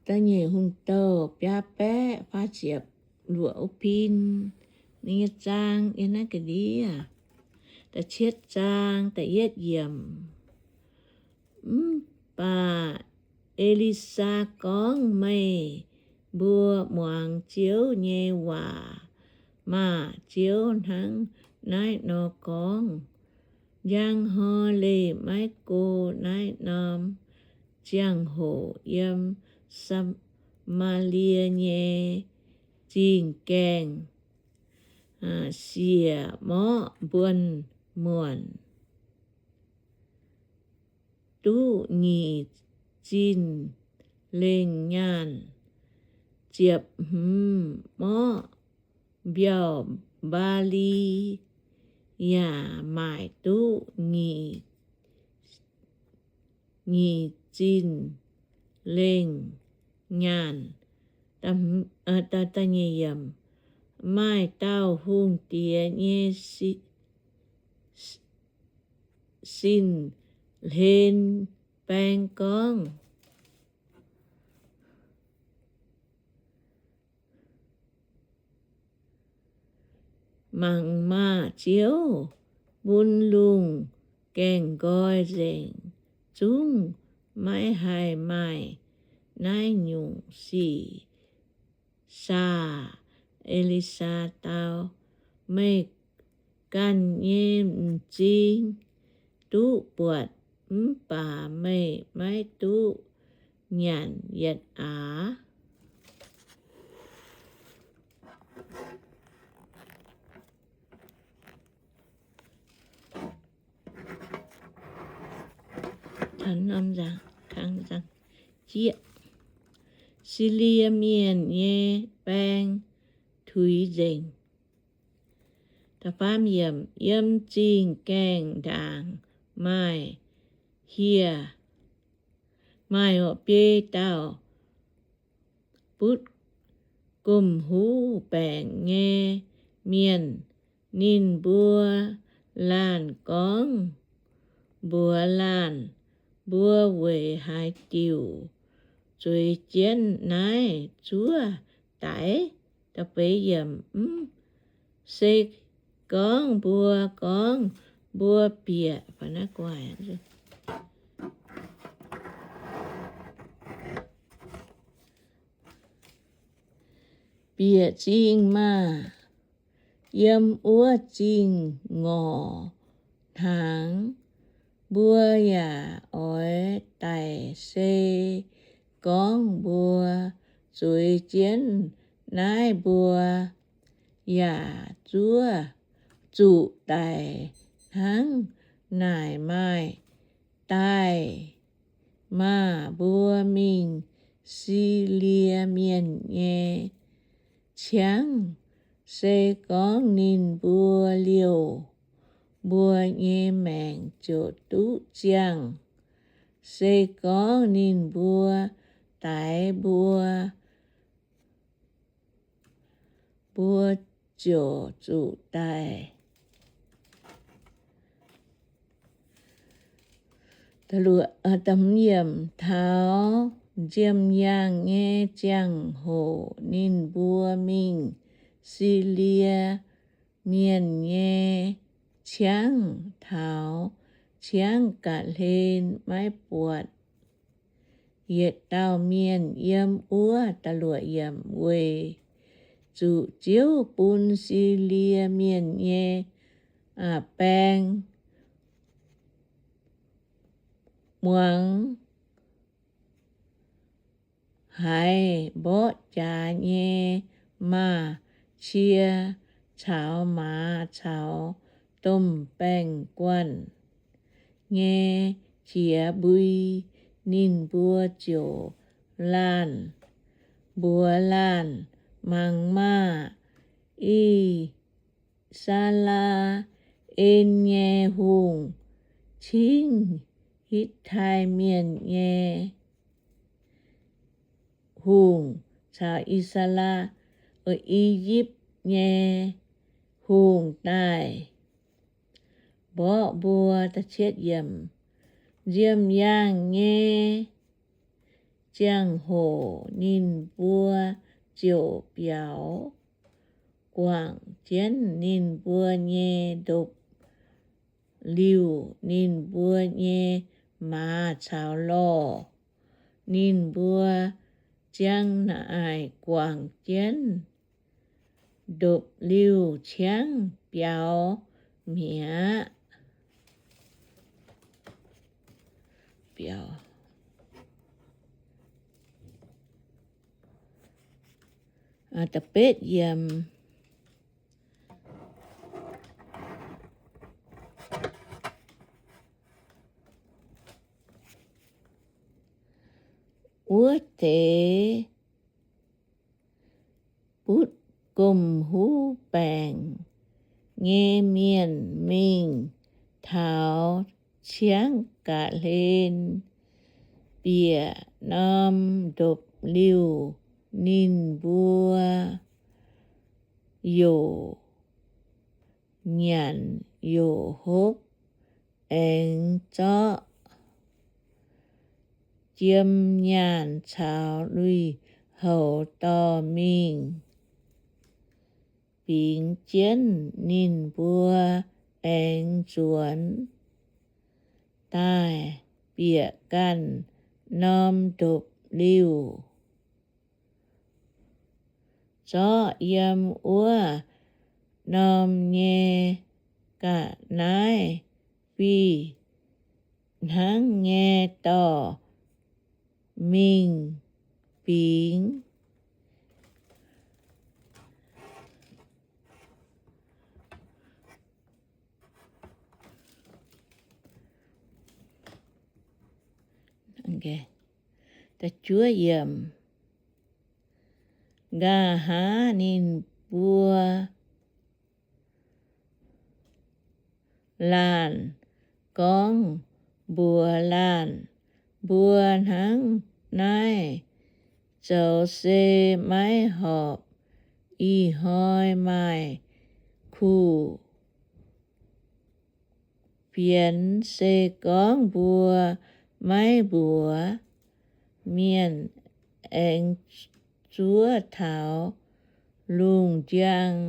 Da'nyeic Hungh Douh biaa baeqv faah ziepc luoqc wuov pin, ninh nyei zaang yiem naaiv ga'ndiev. Da'cietv zaang da'yietv yiemc. Mv baac E^li^saa gorngv, Meih mbuo muangx Ziouv nyei waac maah! Ziouv hnangv naaiv nor gorngv, Njang hnoi leih maiv go naaiv norm ziangh hoc yiem Saa^maa^lie nyei zingh gaengh siec morqv mbuonx-muonc, duqv nyic zinh lengh nyaanh, ziepc hmz morqv mbiauh mbaali, yaac maaic duqv nyic zinh lengh nyaanh. Maaih dauh hungh diex nyei sin-hlen baeng gorngv, Mangc maah! Ziouv bun lungh gaengh nqoi nzengc, zungv maiv haih maaih naaiv nyungc sic saah? E^li^saa dau, Meih ganh nyei m'zing duqv buatc, mv baac meih maiv duqv nyanc yietc aax. Silie Mienh nyei baeng tuix nzengc. Yiem zingh gaengh ndaangc maaih hieh, maaih biei dauh butv gomh huv baengc nyei mienh. Ninh mbuo laanh gorngv mbuox laanh, Mbuo weic haaix diuc zueiz jienv naaiv zuov daix? Mv se gorngv mbuo gorngv mbuo bieqc bieqc zingh maah! Yiem wuov zingh ngorc hnaangx mbuo yaac oix daic. Se gorngv mbuo zueiz jienv naaiv, mbuo yaac zuov zuqc daic hnangv naaic. Maaih daaih maah! Mbuo mingh Silie Mienh nyei ciangv. Se gorngv ninh mbuo liouh, mbuo nyei maengc ziouc duqv ziangh. Se gorngv ninh mbuo daix mbuo, mbuo ziouc zuqc daic. Taux nziemh yaangh nyei ziangh hoc ninh mbuo mingh Silie Mienh nyei ciangv. Taux ciangv ga'hlen maiv buatc yietc dauh mienh yiem wuov. Weic zuqc Ziouv bun Silie Mienh nyei baeng muangx haiz mborqv jaax nyei maaz-cie caux maaz caux domh baeng-guanh nyei qiex mbui. Ninh mbuo ziouc laanh mbuox laanh, Mangc maah! I^saa^laa^en nyei hungh cingv Hitv^tai Mienh nyei hungh caux I^saa^laa, I^yipv nyei hungh daaih mborqv mbuo. Nziemh yaangh nyei ziangh hoc ninh mbuo ziouc biaux guangc jienv ninh mbuo nyei ndopv-liuh, ninh mbuo nyei maaz caux lorh. Ninh mbuo ziang naaic guangc jienv ndopv-liuh ciangv biaux mi'aqv. Wuov deix butv gomh huv baengc nyei mienh mingh taux ciangv ga'hlen bieqc norm ndopv-liuh, ninh mbuo youc nyanc youc hopv aengx zorqv jiem nyaanh caux lui-houx dorh mingh bingx jienv. Ninh mbuo aengx nzuonx daaih bieqc ganh norm ndopv-liuh, zorqv yiem wuov norm nyei ga'naaiv fih hnangv nyei dorh mingh bingx. Nqa'haav ninh mbuo laanh gorngv mbuox laanh, Mbuo hnangv naaiv zoux se maiv horpc. Ih hnoi maaih kuh fienx. Se gorngv mbuo maiv mbuox, mienh aengx zuov taux lungh njang,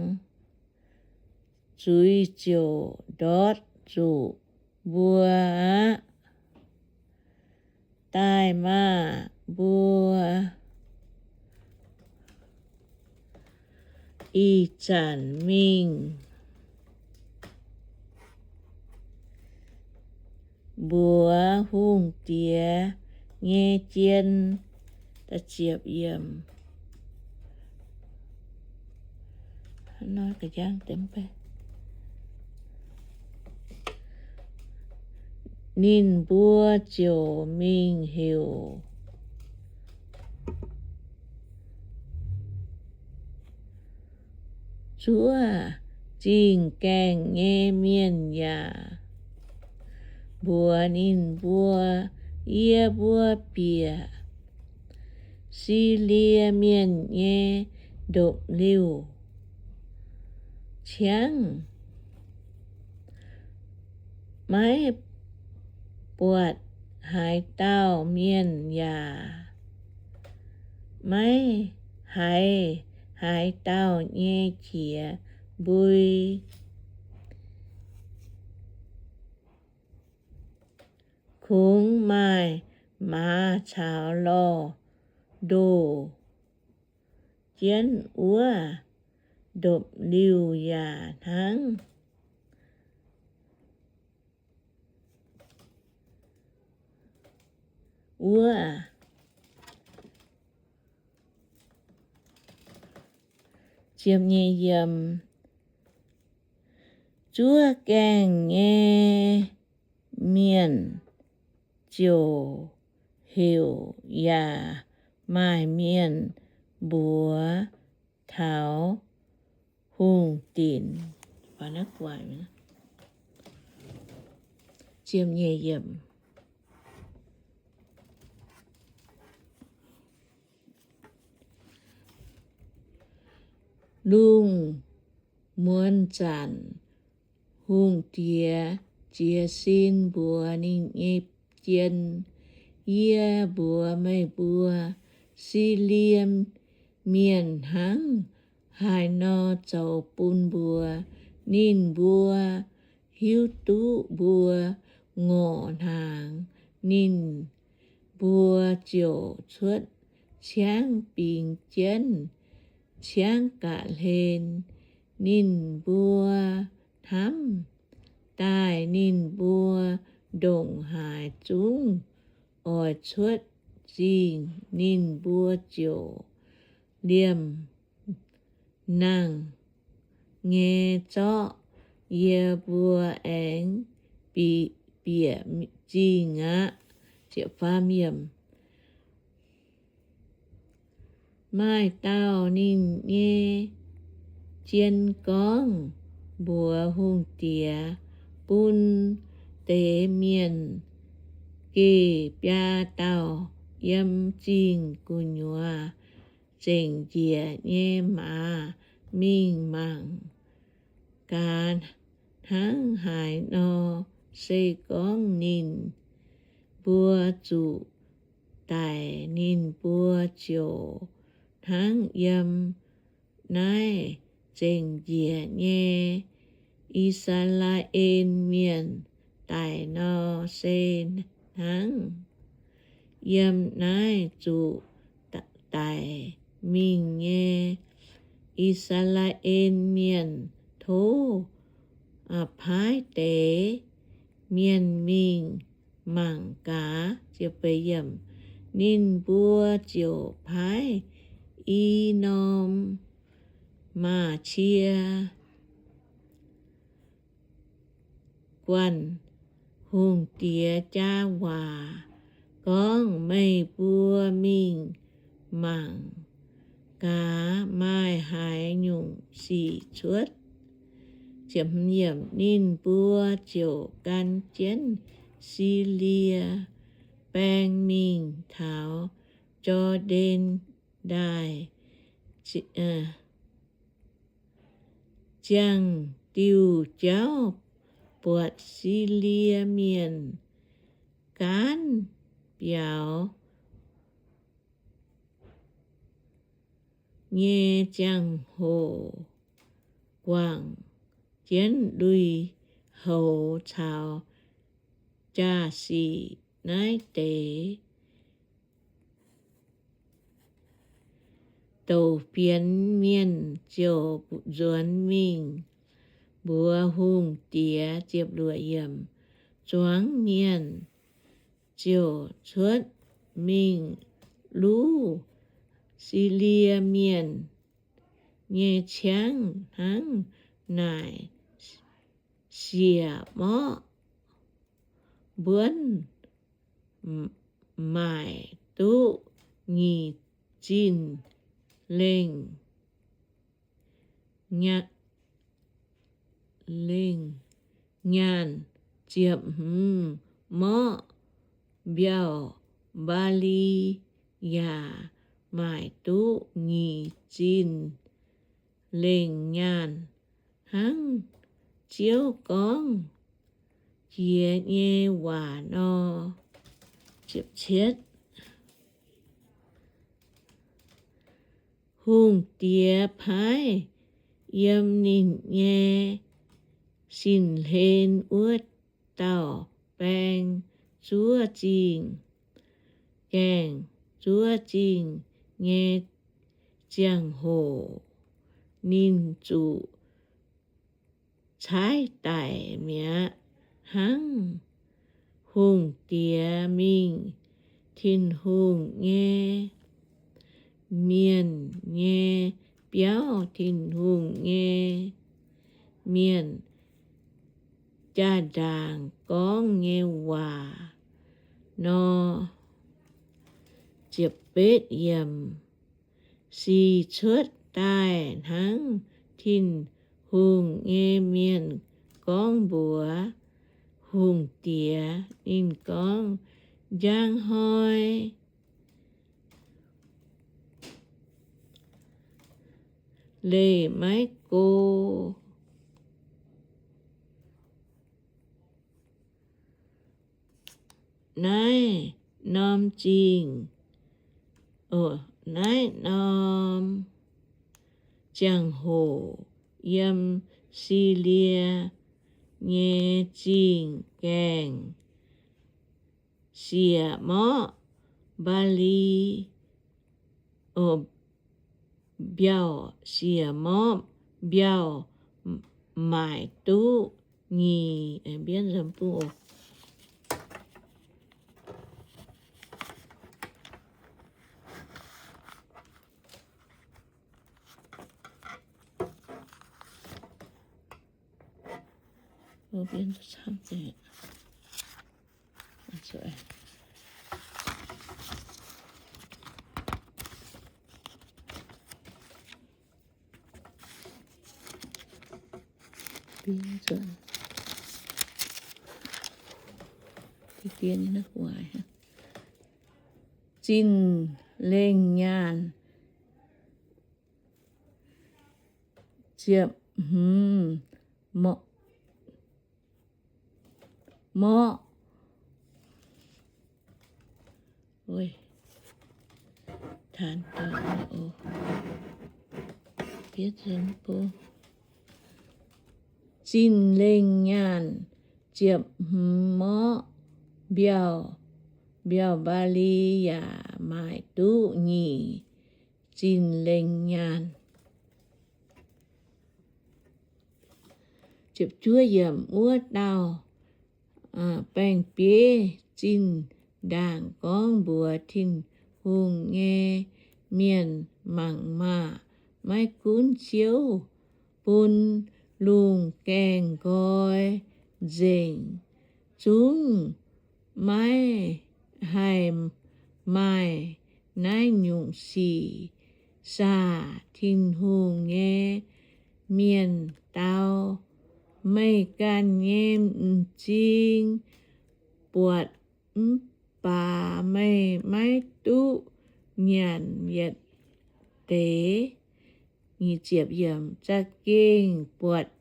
zuiz ziouc ndortv zuqc mbuo aqv. Daaih maah! Mbuo ih zanc mingh mbuox hungh diex nyei jien. Ninh mbuo ziouc mingh heuc zuov zingh gaengh nyei mienh yaac mbuox ninh mbuo, Yie mbuo bieqc Silie Mienh nyei ndopv-liuh ciangv maiv buatc haaix dauh mienh yaac maiv haiz haaix dauh nyei qiex mbui. Kungx maaih maaz caux lorh ndoh jienv wuov ndopv-liuh yaac hnangv. Wuov zuov gaengh nyei mienh ziouc heuc yaac maaih mienh mbuox taux hungh dinc. Lungh muonz zanc hungh diex jiez sin mbuox ninh nyei jien, Yie mbuox meih mbuo, Silie Mienh hnangv haaix nor zoux bun mbuo, ninh mbuo hiuv duqv mbuo ngorc hnaangx, ninh mbuo ziouc cuotv ciangv bingx jienv ciangv ga'hlen. Ninh mbuo hnamv daaih ninh mbuo ndongc haaix zungv oix cuotv zingh, ninh mbuo ziouc liemh nangh nyei zorqv yie mbuo aengx bieqc zingh aqv. Maaih dauh ninh nyei jien gorngv mbuox hungh diex, Bun deix mienh geh biaa dauh yiem zingh gu'nyuoz zengc njiec nyei maaz mingh mangc gaax hnangv haaix nor. Se gorngv ninh mbuo zuqc daic, ninh mbuo ziouc hnangv yiem naaiv zengc njiec nyei I^saa^laa^en Mienh daic nor, se hnangv yiem naaiv zuqc daic mingh nyei I^saa^laa^en Mienh. Tov paaiv deix mienh mingh mangc gaax. Ninh mbuo ziouc paaiv i norm maaz-cie guanh hungh diex jaa waac gorngv, Meih mbuo mingh mangc gaax maaih haaix nyungc sic cuotv. Ninh mbuo ziouc gan jienv Silie baeng mingh taux Jor^ndaen Ndaaih, ziangh diuh jauv buatc Silie Mienh gaanv biaux nyei ziangh hoc guangc jienv lui-houx caux jaa-sic naaiv deix. Douc fienx mienh ziouc nzuonx mingh mbuox hungh diex. Zuangx mienh ziouc cuotv mingh luv Silie Mienh nyei ciangv hnangv naaic, siec morqv mbuonv maaic duqv nyic zinh lengh, lengh nyaanh, ziepc hmz morqv mbiauh mbaali yaac maaic duqv nyic zinh lengh nyaanh, hnangv Ziouv gorngv jiex nyei waac nor. Hungh diex paaiv yiem ninh nyei sin-hlen wuov dauh baeng zuov zingh, gaengh zuov zingh nyei ziangh hoc, ninh zuqc caaiv daic mi'aqv. Hnangv hungh diex mingh, Tin-Hungh nyei mienh nyei biauv, Tin-Hungh nyei mienh jaa-ndaangc gorngv nyei waac nor. Sic cuotv daaih hnangv Tin-Hungh nyei mienh gorngv mbuox hungh diex. Ninh gorngv, Njang hnoi leih maiv go. Naaiv norm zingh, naaiv norm ziangh hoc yiem Silie nyei zingh gaengh siec morqv mbaali, mbiauh, siec morqv mbiauh maaic duqv nyic. Zinh lengh nyaanh ziepc hmz morqv. Zinh lengh nyaanh ziepc hmz morqv mbiauh, mbiauh mbaali yaac maaic duqv nyic zinh lengh nyaanh. Wuov dauh baeng-bieiv zinh ndaangc gorngv mbuox Tin-Hungh nyei mienh, Mangc maah! Maiv gunv Ziouv bun lungh gaengh nqoi nzengc, zungv maiv haih maaih naaiv nyungc sic saah? Tin-Hungh nyei mienh dau, Meih ganh nyei m'zing buatc, mv baac meih maiv duqv nyanc yietc deix. Za'gengh buatc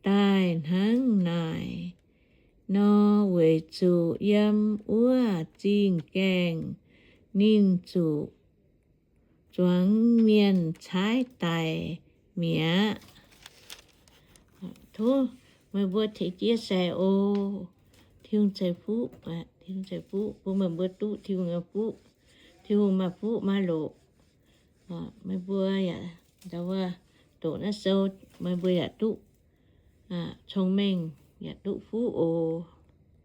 daaih hnangv naaic nor, weic zuqc yiem wuov zingh gaengh ninh zuqc zuangx mienh caaiv daic mi'aqv. Tov meih mbuo tengx jienv sai oc. Tin-Hungh ceix fuqv, Tin-Hungh ceix fuqv bun meih mbuo duqv Tin-Hungh nyei fuqv. Tin-Hungh maaih fuqv maaih loc. Meih mbuo yaac doqc naaiv sou, meih mbuo yaac duqv cong-mengh yaac duqv fuqv oc.